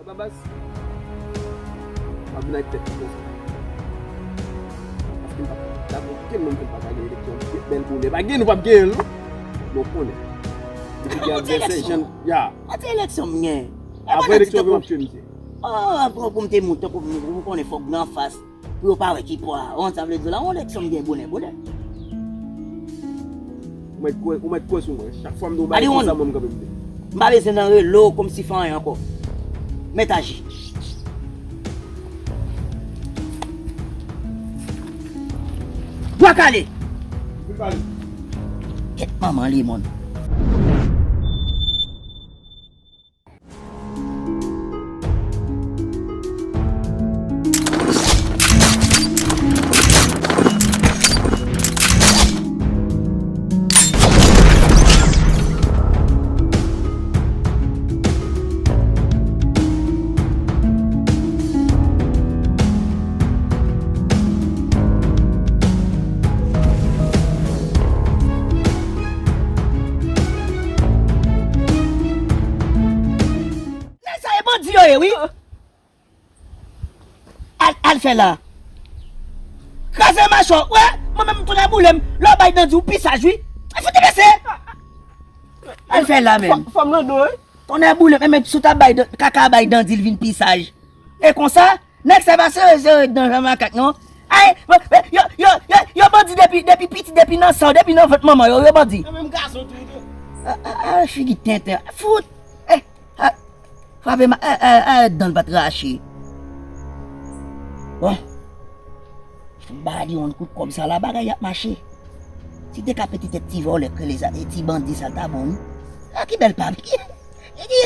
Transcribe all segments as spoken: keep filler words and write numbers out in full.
Babas, m ap vin ak tèt ki konsa. Paske m p ap dakò okenn moun fè m pa ka gen eleksyon. Bèl bonè. Pa gen, nou p ap genyen l, non. Nou konnen. Depi gen advèsè, jan, ya. Anti eleksyon m gen. Apre eleksyon, vin ap tchwe misye. Oh, pou, pou m te moute, pou m, pou m konnen fòk m anfas. Pou yo pa wè ki pwa. Ou konn sa vle di la, yon eleksyon m gen bonè, bonè. Ou mèt kwè, ou mèt kwè sou mwen. Chak fwa m di w bagay konsa, mwen m kanpe m di. M pa bezwen nan rele w kòmsi fè anyen ankò. Mèt aji. Bwa kale! Kèt manman lemon. Nèg sa e bandi yo ye, wi. Al, al fè la. Kraze machwa, wè, mwen menm tonnè boule m, lè w bay dandi w pi saj, wi. Fout li bese. Al fè la, menm. Fò m nan do, wi. Tonnè boule m, menm si w ta bay dan-, kaka bay dandi l vin pi saj. E konsa, nèg sa pa sere, sere dan jan makak, non. Ay, yo, yo, yo, yo, yo bandi depi, depi piti, depi nan san, depi nan vant manman yo, yo bandi. Yo menm gason tou, tou. A, a, a, figi tenten. Fout. Eh, a, frape ma, a, a, a, dan l pa t rache. Bon. Fò m ba li yon kout kòb sa la, bagay ap mache. Si te ka pete tèt ti vòlè k rele sa, e ti bandi sa l ta bon, wi. A, ki bèl papi. Li di,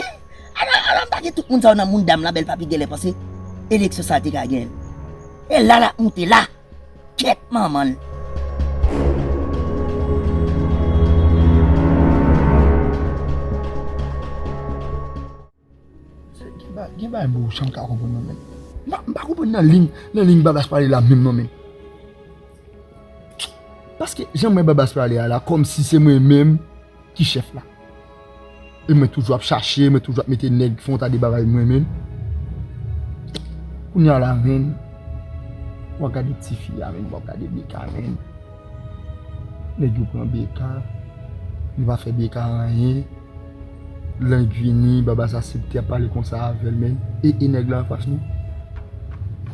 ala, ala, m pa gen tout moun sa yo nan mouda m la, bèl papi genlè panse eleksyon sa te ka genyen. E la l ap moute la. Kèt manman l. Gen ba-, gen bagay m pa janm ka konprann non, men. M pa, m pa konprann nan liy, nan liy Babas pale la menm non, men. Paske jan m wè Babas pale a la, kòmsi se mwen menm ki chèf la. E mwen toujou ap chache, mwen toujou ap mete nèg fè yon ta de bagay mwen menm. Kounye a la, menm, w ap gade tifi a, menm, w ap gade Beka, menm. Nèg yo pran Beka, li pa fè Beka anyen. Lang vini, Babas aksepte ap pale konsa avè l, menm. E, e nèg la anfas nou.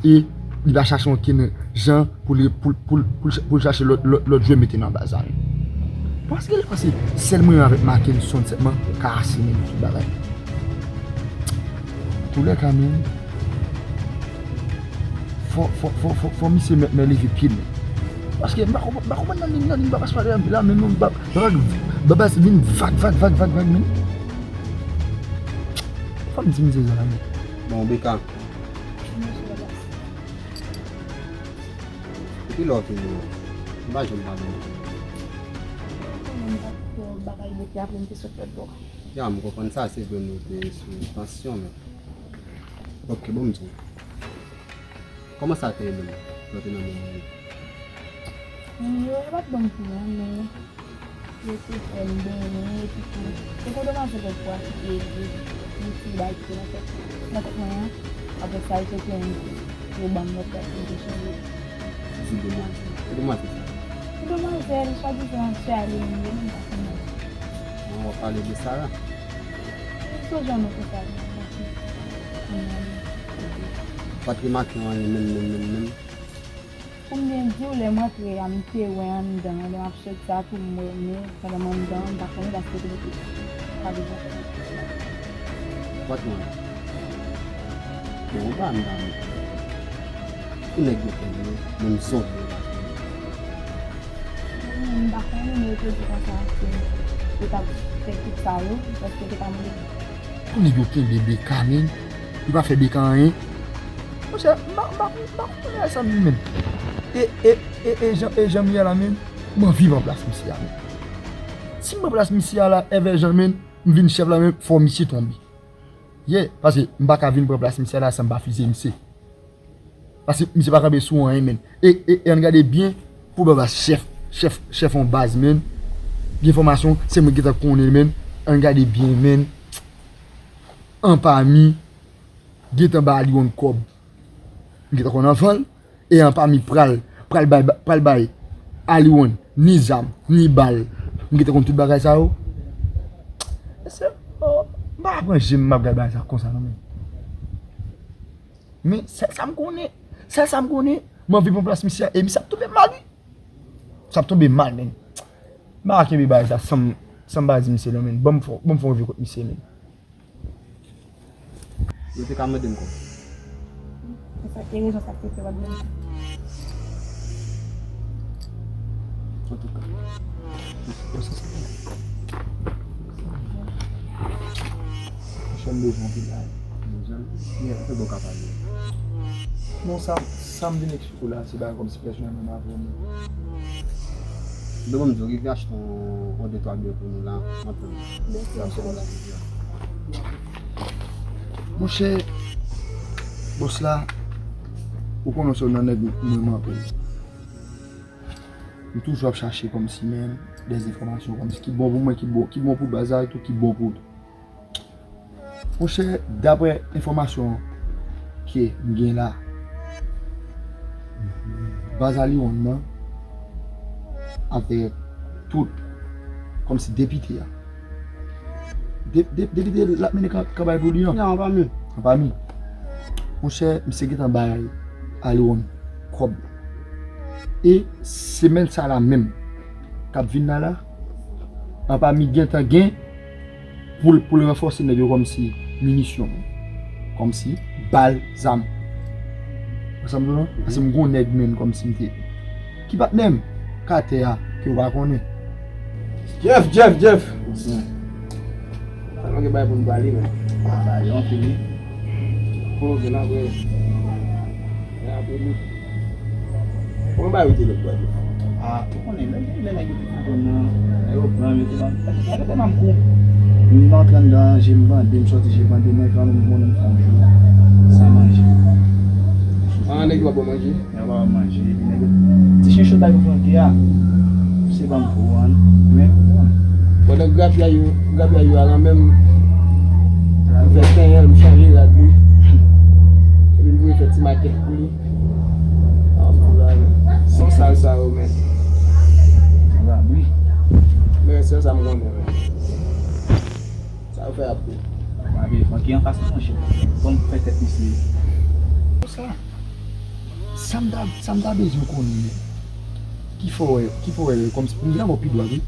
E li pa chache okenn jan pou li, pou, pou, pou, pou l chache lòt, lòt, lòt jwè mete nan baz la, menm. Paske li panse sèl mwen avèk Mackenson sèlman ka asime nou tout bagay. Toulèka, menm. Fò, fò, fò, fò, fò misye mèt, mèt leve pye l, menm. Paske m pa konprann, m pa konprann nan liy, nan liy Babas pale la, menm non, Ba-, Babas, Babas vin vag, vag, vag, vag, vag, menm. Fò m di misye sa, menm. Bon, Beka. Depi lè w vini an, m pa janm pa dòmi. Mwen menm, m t ap fè bagay bouke apre m te sot lòt bò. Ya, m konprann sa, se vre nou te sou tansyon, men. Ok, bon, m di w. Kòman sa te ye menm, lè w te nan men moun yo? Moun yo, yo pa t ban m kou an, men yo te fè m benyen, epi tou, se te yon demwazèl lòt bò ki te ede m, ki te bay kite nan tèt, nan tèt mwen an. Apre sa, yo te plenyen m tou. Yo ban m lòt dat pou m te chanje. Di demwazèl. Ki demwazèl sa? Yon demwazèl, swadizan, sè Adeline ye, m pa konnen. Bon, w ap pale de Sara? M sonje yon non konsa, men m pa konnen. Kounye a li. Ok. Ou pa t remake anyen menm, menm, menm, menm? Pou m byen di w, lè m antre a, m te wè anndan an, lè m ap soti a tou, m wè, men pandan m anndan an, m pa konnen paske te mete pa devan. Patwon, bon, ou pa anndan an. Pou nèg yo fè yo, menm zòn yo la. M pa konnen, men yo te di konsa, se, yo t ap fè tout sa yo, paske yo te ka mande. Pou nèg yo kenbe Beka, menm, yo pa fè Beka anyen. Monchè, m pa, m pa, m pa konprann bagay sa menm. E, e, e, e jan, e jan m ye a la menm, m anvi pran plas misye a menm. Si m pran plas misye a la, èvè jan menm, m vin chèf la menm, fò misye tonbe. Yeah, paske m pa ka vin pran plas misye a la san m pa fize misye. Paske misye pa kanpe sou anyen, menm. E, e, e ann gade byen, pou Babas chèf, chèf, chèf yon baz, menm. Gen enfòmasyon, se mwen ki gentan konnen l, menm. Ann gade byen, menm. An pami. gentan bay Aliwon kòb. M gentan konn anvan l. E anpami pral, pral bay, pral bay Aliwon ni zam, ni bal. M gentan konn tout bagay sa yo. Mesye, oh, m pa pran je m, m ap gade bagay sa konsa non, men. Men sèl sa m konnen, sèl sa m konnen, m anvi pran plas misye a, e misye ap tonbe mal, wi. Sa ap tonbe mal, men. M pa kenbe bagay sa san m, san m pa di misye non, men. Ban m fè, ban m fè yon rive kot misye, men. Yo te ka mande m kòb. E sa, e rezon sa k te fè w ap mande. Antouka, yo se sa. Monchè, m bezwen anpil la. Bezwen? Yeah, anpil bon ka pale. Non, sa, sa m vin eksplike w la, se bagay kòmsi pèsonèlman m avè w. Bon, m di w, rive achte yon, yon de twa biyè pou nou la, anpil. Mèsi, monchè. Monchè, bòs la, ou konnen se youn nan nèg mwen renmen anpil. M toujou ap chache kòmsi menm de enfòmasyon kòmsi ki bon pou mwen, ki bon, ki bon pou baz la, tou ki bon pou Monchè, daprè enfòmasyon ke m gen la, baz Aliwon nan avèk tout kòmsi depite a. De, de, depite l ap mennen kan, kanpay pou li an. Non, anpami. Anpami. Monchè, misye gentan bay Aliwon kòb. E semèn sa la menm k ap vin la la, anpami gentan gen pou l, pou l ranfòse nèg yo kòmsi minisyon, kòmsi bal, zam. Ou konprann sa m di w lan? Paske m gon nèg menm kòmsi m te, ki patnè m, k atè a, ke w pa konnen. Jeff, Jeff, Jeff! Tèlman gen bagay pou n pale, men. Bagay anpil, wi. Bon, gen apre. Gen apre, wi. Kòman bagay yo te lòt bò a? Ah, ou konnen, lè, lè nèg yo te pran nan, lè yo pran, yo te ban, yo te ban m kou. M antre anndan, je m bande, m sòti, je bande, men kanmenm, m konnen m fè yon jou san manje. Ah, nèg yo pa ban w manje? Yo pa ban m manje, epi nèg yo, ti chen cho bay pou flanke a, se ban m kou an, men, bon. Pandan grapyay yo, grapyay yo a lan menm, m fè penyen l, m chanje rad li, epi m voye fè ti makèt pou li. Ah, m di bagay. San sal sa yo, men. Sa va, wi. Men sèl sa m konnen, men. Sa yo fè ap tou. Mabe, fò ki anfas mwen, monchè. Fò m fè tèt misye. Sa, sa m ta, sa m ta bezwen konnen, men. Ki fè w wè, ki fè w wè, kòmsi, m gen avè w pi dwat, wi.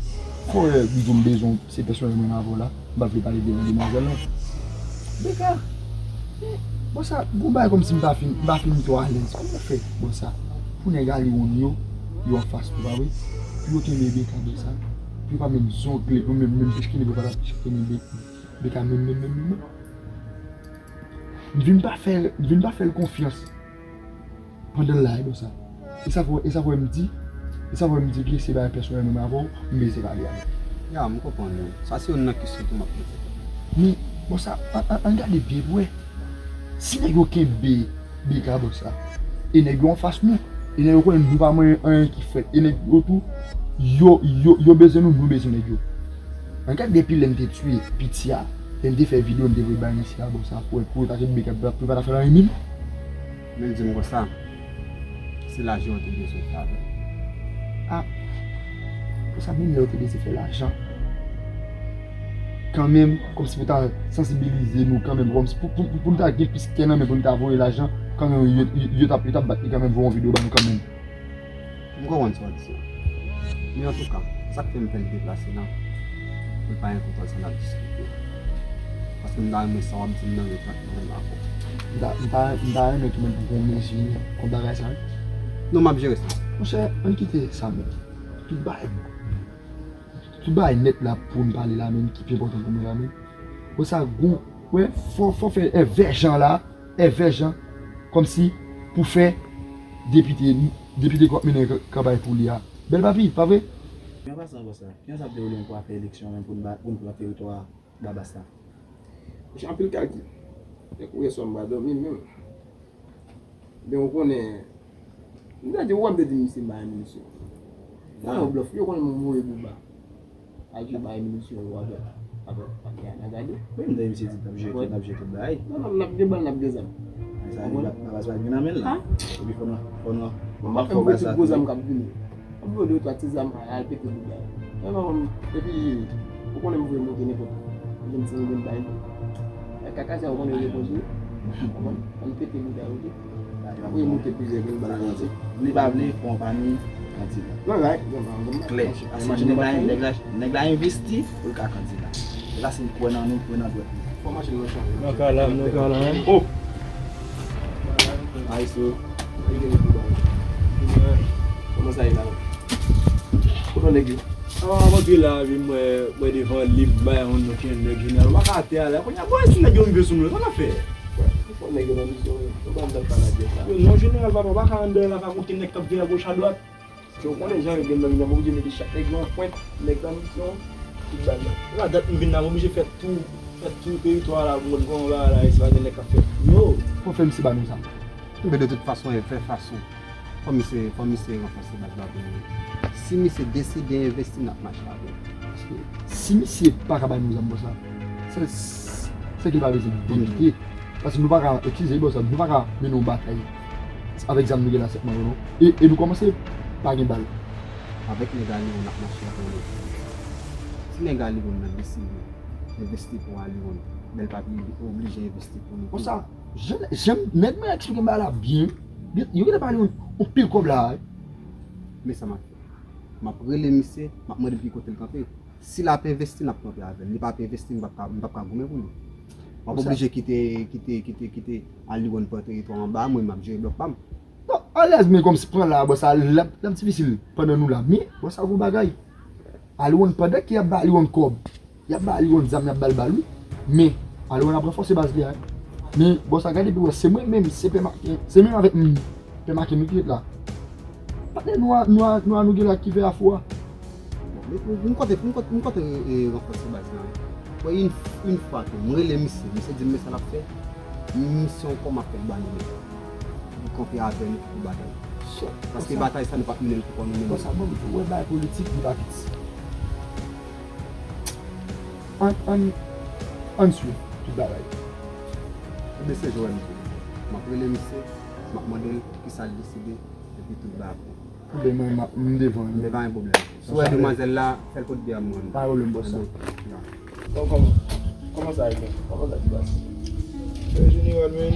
Fè w wè, m di w m bezwen, se pèsonèl mwen avè w la. M pa vle pale devan demwazèl lan. Beka, bon sa, gon bagay kòmsi m pa fin, m pa fin twò alèz. Kòman w fè, bon sa, pou nèg Aliwon yo, yo anfas nou, pa vre? Pou yo kenbe Beka, bon sa, pou yo pa menm zongle, pou menm, menm pichkene, pou pa ta pichkene Be-, Beka, menm, menm, menm, menm, menm. M vin pa fè, m vin pa fè l konfyans. Pandan l la, e bon sa. E sa fè, e sa fè m di, e sa fè m di ke se bagay pèsonèl mwen avè w, m bezwen pale avè w. Ya, m konprann ou. Sa se youn nan kesyon tou m ap poze. Men, bon sa, an, an, ann gade byen pou wè. Si nèg yo kenbe Beka bon sa, e nèg yo anfas nou, e nèg yo konnen nou pa manyen anyen ki fèt, e nèg yo tou, yo, yo, yo bezwen nou, nou bezwen nèg yo. Ann gade depi lè n te tiye piti a, lè n te fè videyo, n te voye bay mesye a bon sa, pou, pou yo ta kenbe Beka, pou yo pa ta fè l anyen menm. Men di m konsa, se lajan yo te bezwen fè avè l. Ah, pou sa menm lè yo te bezwen fè lajan. Kanmenm, kòmsi pou ta sansibilize nou kanmenm, kòmsi pou, pou, pou, pou nou ta gen plis kè nan men pou nou ta voye lajan, kanmenm yo, yo, yo t ap, yo t ap bat li kanmenm, voye yon videyo ba nou kanmenm. M konprann sa w di a. Men antouka, sa k fè m fè l deplase la, pou l pa enpòtan sa n ap diskite. Paske m ta renmen sa w ap di m nan ret ak mwen la ankò. M ta, m ta, m ta renmen tou menm pou w mezi kont bagay sa, wi. Non, m ap jere sa. Monchè, ann kite sa menm. Tout bagay, tout bagay nèt la pou n pale la menm, ki pi enpòtan pou nou la menm. Wè sa, gon, wè, fò, fò fè èvè jan la, èvè jan, kòmsi pou fè depite, depite k ap mennen ka-, kanpay pou li a. Bèl papi, pa vre? An pasan, bòs la, kijan sa ap dewoule pou afè eleksyon menm pou n ba, pou n pran teritwa Babas la? Monchè, anpil kalkil. Dèk ou yè swa m pa dòmi menm. Men ou konnen, m ta di, ou wè m te di misye m pa renmen misye. Nan yon blòf, yo konnen mwen voye bouba. Al jwe bay minisyon yo avèk, avèk, Ya, n a gade. Wi, m tande misye di n ap jwe tout, n ap jwe tout bagay. Non, non, n ap gen bal, n ap gen zam. Sa vle di baz pa gen nan men l la. Epi fò nou, fò nou, Bon, m ap fè m voye tout gwo zam k ap vini. M ap voye de twa ti zam al pete bouda. Epi ou konnen m voye monte nenpòt. Vennsenk mil bay. Kaka sa ou konnen yo poze. Konprann? Ann pete bouda yo tou. Wi, moute plizyè grenn bal nan zye. Li pa vle pran pami kandida. Klè. Paske nèg la, nèg la, nèg la envesti pou l ka kandida. E la se n kwè nan nou, kwè nan dwèt nou. Fò machin nan chanje. Nan kalam, nan kalam. Oh! Maestro. Kòman sa ye la? Kote nèg yo? An, mwen antre la, epi mwen, mwen devan li, m bay yon nòt yon nèg jeneral. M pa ka atè a la. Kounye a, bon, si nèg yo rive sou nou, sa n ap fè? Fò nèg yo nan misyon, yo pa andan pale avèk la. Yo, non, jeneral, papa, pa ka andan la, pa konte nèg k ap veye agoch adwat. Yo konnen jan yo gen nan, nan, oblije mete chak nèg nan pwent, nèg nan misyon, tout bagay. La dat m vin la, m oblije fè tou, fè tou teritwa la, pou mwen pran bagay la, e se pa gen nèg k ap fè. Yo! Fò fè misye ba nou sa. Enben, de tout fason, e fè fason. Fò misye, fò misye ranfòse baz la pou nou. Si misye deside envesti, n ap mache avè l. Paske si misye pa ka bay nou zam konsa, se, se ke l pa bezwen vin kite. Paske nou pa ka, eskize, bòs la, nou pa ka mennen yon batay avèk zam nou gen la sèlman, non. E, e nou kòmanse pa gen bal. Avèk nèg Aliwon n ap mache avè nou. Si nèg Aliwon nan deside envesti pou Aliwon, bèl papi oblije envesti pou nou. Konsa, Jan, jan nèg mwen eksplike m bagay la byen, yo gentan pale yon, yon pil kòb la, wi. Men sa m ap fè. M ap rele misye, m ap mande l ki kote l kanpe. Si l ap envesti, n ap kanpe avè l. Li p ap envesti, m p ap ka, m p ap ka goumen pou li. M ap oblije kite, kite, kite, kite Aliwon pran teritwa anba mwen, m ap jere blòk pa m. Non, alèz, men kòmsi pran la, bò sa, l ap, l ap difisil pandan nou la. Men, bò sa, gon bagay. Aliwon, pandan ke y ap ba Aliwon kòb, y ap ba Aliwon zam, y ap ba l bal, wi. Men, Aliwon ap ranfòse baz li a, wi. Men, bò sa, gade pi wè, se mwen menm, se Pè Maken, se menm avèk m, Pè Maken nou ki ret la. Patnè nou a, nou a, nou a nou gen la ki fè afou a. Bon, men, m konte, m konte, m konte, e, ranfòse baz la, wi. Wè, yon, yon fwa tou, m rele misye, misye di m men sa l ap fè. Misyon kòman ap fè ba nou menm. Nou kanpe avè nou pou batay. Paske batay sa nou p ap mennen l pou kò nou menm. Konsa, bon, ou wè bagay politik, li pa piti. Ann, ann, ann swiv tout bagay. Ebyen, se jwè misye. M ap rele misye, m ap mande l kisa l deside, epi tout bagay. Ebyen, mwen, m ap, m devan li. Men pa gen pwoblèm. Si w wè demwazèl la, fè l pot byen mwen. Pa gen pwoblèm, bòs. Kòman, kòman, kòman sa ye, men? Kòman sa ti pase? Frè jeneral, men,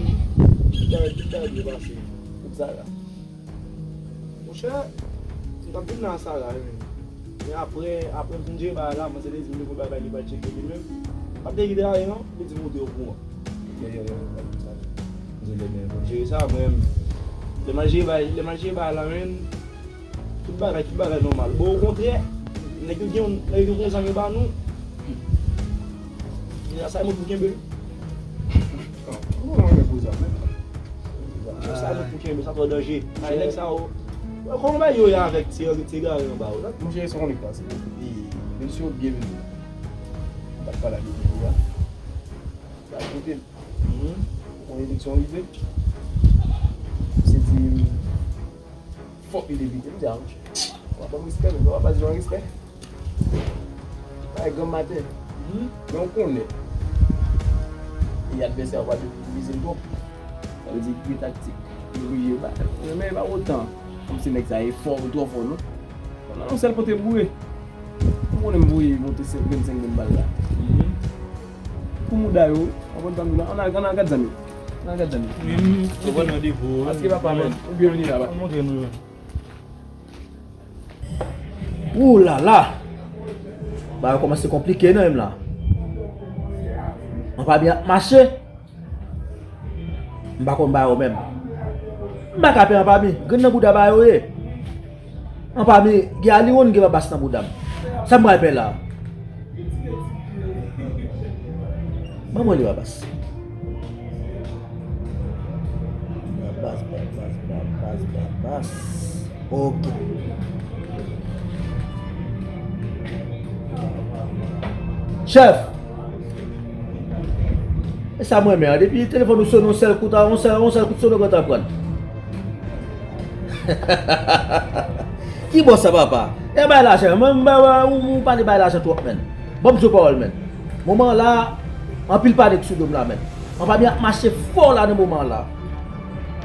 tout bagay, tout bagay byen pase. Tout sa la. Monchè, m t ap vin nan sa la, men. Men apre, apre m fin jere bagay la, mwen se te di m te gon bagay li pral tcheke li menm. M ap te kite ale non, li di m ou te okouran. Yo, yo, yo, yo, yo. Mwen se te byen pou jere sa, mwen menm. Lè m al jere bagay, lè m al jere bagay la, men. Tout bagay, tout bagay nòmal. Bon, okontrè, nèg yo gen, nèg yo gen zam yo ba nou. Gen sa mwen pou kenbe. Kòman mwen gen pou zam menm? Sa mwen pou kenbe, sa twò danje. Ay, nèg sa yo. Kòman bagay yo ye avèk ti, ti gari anba yo la? Monchè, se yon nèg pase. E, mesye, byenveni. M t ap pale avèk ou la. Sa koute m. Ou konn eleksyon rive. Se di m, fòk li depite. M di a, monchè. W ap ban m respè, men w ap pa di yon respè. Bay granm maten. Men w konnen. E advèsè a w ap vize l twòp. Sa vle di gen taktik. Li oblije ba. Men pa otan. Kòmsi nèg sa e fò, twò fò, non. Nan yon sèl kote boure. Ou konnen m voye monte vennsenk mil bal la. Pou mouda yo, w ap konn tann la. Ann al, ann al gad zanmi. Ann al gad zanmi. Ou konn nan depo. Aske papa, ou byenveni la, papa. Montre nou. Ou la la! Bagay yo kòmanse konplike non menm la. Anpami ap mache. M pa konn ba yo menm. M pa ka pè Anpami. Grenn nan bouda ba yo ye. Anpami, gen Aliwon, gen Babas nan bouda m. Sa m pral pè la? Ban mwen li Babas. Babas, Babas, Babas, Babas. Ok. Chèf! E sa mwen menm, depi telefòn ou sone yon sèl kout, yon sèl, yon sèl kout sone ou gentan pran. Ki bòs sa papa? E bay lajan, mwen, mwen, mwen, ou, ou pale bay lajan twòp, menn. Ban m di w pawòl, menn. Moman la, anpil panik sou do m la, menm. Anpami ap mache fò la nan moman la.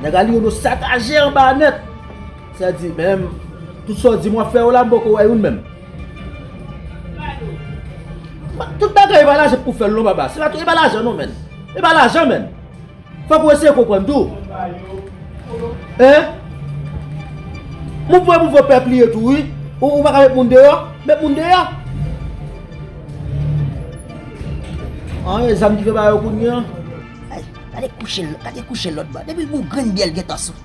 Nèg Aliwono sakaje anba nèt. Sa di, menm, tout sa w di m w ap fè yo la, m poko wè youn menm. Tout bagay e pa lajan pou fè l non, papa. Se pa tout, e pa lajan non, menm. E pa lajan, menm. Fòk ou eseye konprann tou. Hein? Moun pou moun vre pèp li ye tou, wi. Ou, ou pa ka met moun deyò? Met moun deyò. An, e zam ki fè ba yo kounye an. Ay, gade kouche, gade kouche lòt bò. Depi l bou grenn byè l gentan sou.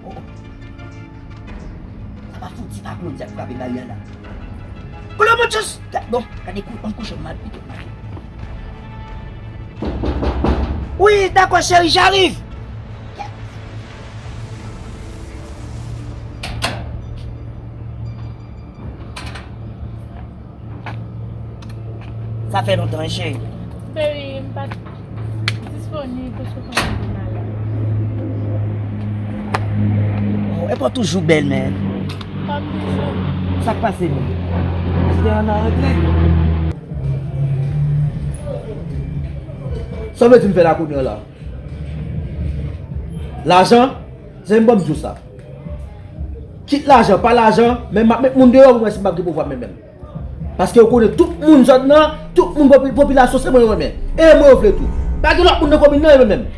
Oh, oh. Sa pa fouti pa Claudia k frape Mariana. Claude Monchous! Bon, gade kou, an kouche mal pito. Oui, d'accord, chérie, j'arrive. Sa fè lontan, wi, cheri. Cheri, m pa t disponib paske w konnen m te malad. Oh, epi w toujou bèl, men. Kòm toujou. Sa k pase, men? Te ann an regle. Sa w vle di m fè la kounye a la? Lajan? Zanmi m, ban m di w sa. Kit lajan, pa lajan, men m ap met moun deyò pou mwen si m p ap gen pouvwa menm menm. Paske yo konnen tout moun zòn nan, tout moun popi-, popilasyon se mwen yo renmen. E mwen yo vle tou. Pa gen lòt moun nan komin nan yo renmen m.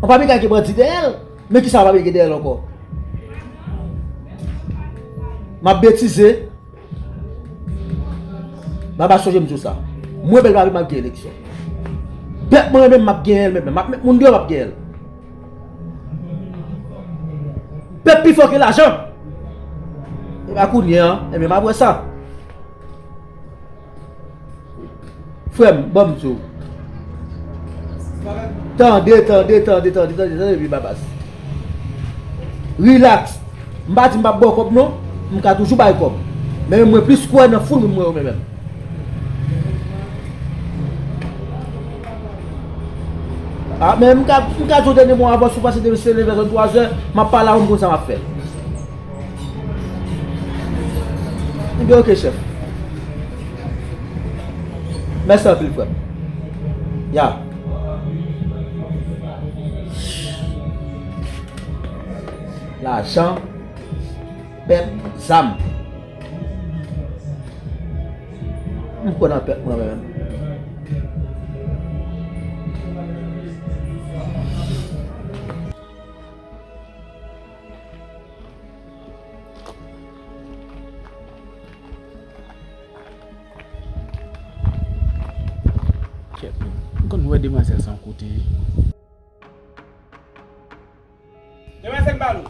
Anpami ka gen bandi dèyè l, men kisa Anpami gen dèyè l ankò? M ap betize. Baba, sonje m di w sa. Mwen menm, Baba, m ap gen eleksyon. Pèp mwen menm, m ap genyen l menm. M ap met moun deyò, m ap genyen l. Pèp pi fò ke lajan. E pa kounye a, ebyen, m ap wè sa. Frè m, ban m di w. Tande, tande, tande, tande, tande, tande, wi, Babas. Relax. M pa di m p ap ba w kòb, non. M ka toujou bay kòb. Men mwen plis kwè nan foul moun mwen yo menm. A, men m ka, m ka di w dènye mo avan, si w pase demen se leve zòn twazè, m ap pale avè w, m konn sa m ap fè. Ebyen, oke, chèf. Mèsi anpil, frè m. Ya. Lajan, pèp, zam. M kwè nan pèp mwen menm. Kèt, m konn wè demwazèl sa yon kote. Demwazèl Balou.